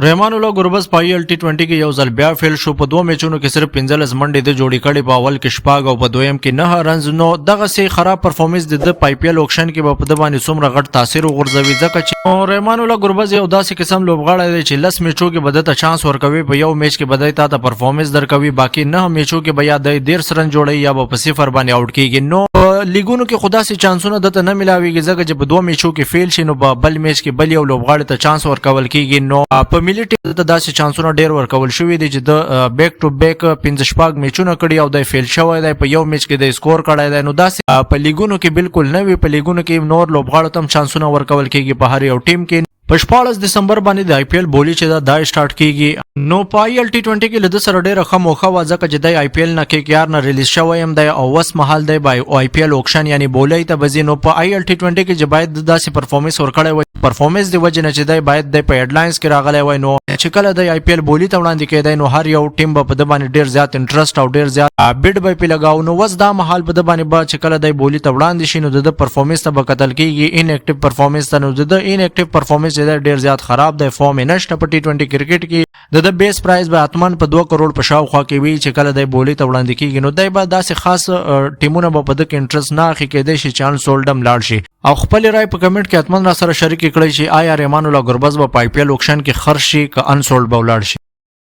رحمان الله ګربز په آی ایل ټي 20 کې یو ځل بیا فیل شو. په دوه میچونو کې صرف 15 منډې د جوړې کړې، په اول کې شپږ او په دویم کې 9 رنز. نو دغه سي خراب پرفورمنس د په آی پی ایل اوکشن کې به په د باندې څومره غټ تاثیر وغورځوي؟ ځکه چې رحمان الله ګربز یو داسې قسم لوبغاړی دی چې 10 میچو کې به ده ته چانس ورکوي، په یو میچ کې به دی تا ته پرفورمنس درکوي، باقي 9 میچو کې به یا دی 30 رن جوړوي یا به په صفر باندې آوټ کیږي. نو لیګونو کې خو داسې چانسونه ده ته نه ملاویږي، ځکه چې په دوه میچو کې فیل شي نو په بل میچ کې بل یو لوبغاړي ته چانس ورکول کیږي. نو په ملي ټیم ته داسې چانسونه ډیر ورکول شوي دي چې د بیک ټو بیک پنځه شپږ میچونه کړي او د فیل شوی دی، په یو میچ کې د سکور کړی دی. نو داسې په لیګونو کې بالکل نه وي. په لیګونو کې نور لوبغاړو ته هم چانسونه ورکول کیږي په هر یو ټیم کې. په 16 دسمبر باندې د آی پی ایل بولی چې دا سٹارټ کیږي، نو په آی ایل ټي 20 کې له سره ډیره ښه موخه وه، ځکه چې د آی پی ایل نه کې کی آر نه ریلیز شوی هم دی او وس مهال دی بای آی پی ایل اوکشن یعنی بولی ته بزی. نو په آی ایل ټي 20 کې چې باید داسې پرفورمنس ورکړی وای، پرفورمنس دی وجه نه چې دی باید د په هډلاینز کې راغلی وای. نو چې کله د آی پی ایل بولی ته وړاندې کېدای نو هر یو ټیم به په د باندې ډیر زیات انټرست او ډیر زیات بیډ به پې لګاو. نو وس دا مهال په د باندې به چې کله د بولی ته وړاندې شي نو د پرفورمنس ته به قتل کیږي، ان اکټیو پرفورمنس ته. نو د ان اکټیو پرفورمنس چې ډیر زیات خراب دی، فارم یې نشته په ټي 20 کرکټ کې. د د بیس پرایس به حتما په 2 کروڑ په شاوخوا کې وي. چې کله د بولی ته وړاندې کیږي نو دای به داسې خاص ټیمونه به په د کې انټرست نه اخلي، کېدای شي چې ان سولډ هم لاړ شي. او خپل رائے په کمنټ کې حتما را سره شریک کړئ چې آیا رحمان الله ګربز به په آی پی ایل اوکشن کې خرڅ شي که ان سولډ به ولاړ شي؟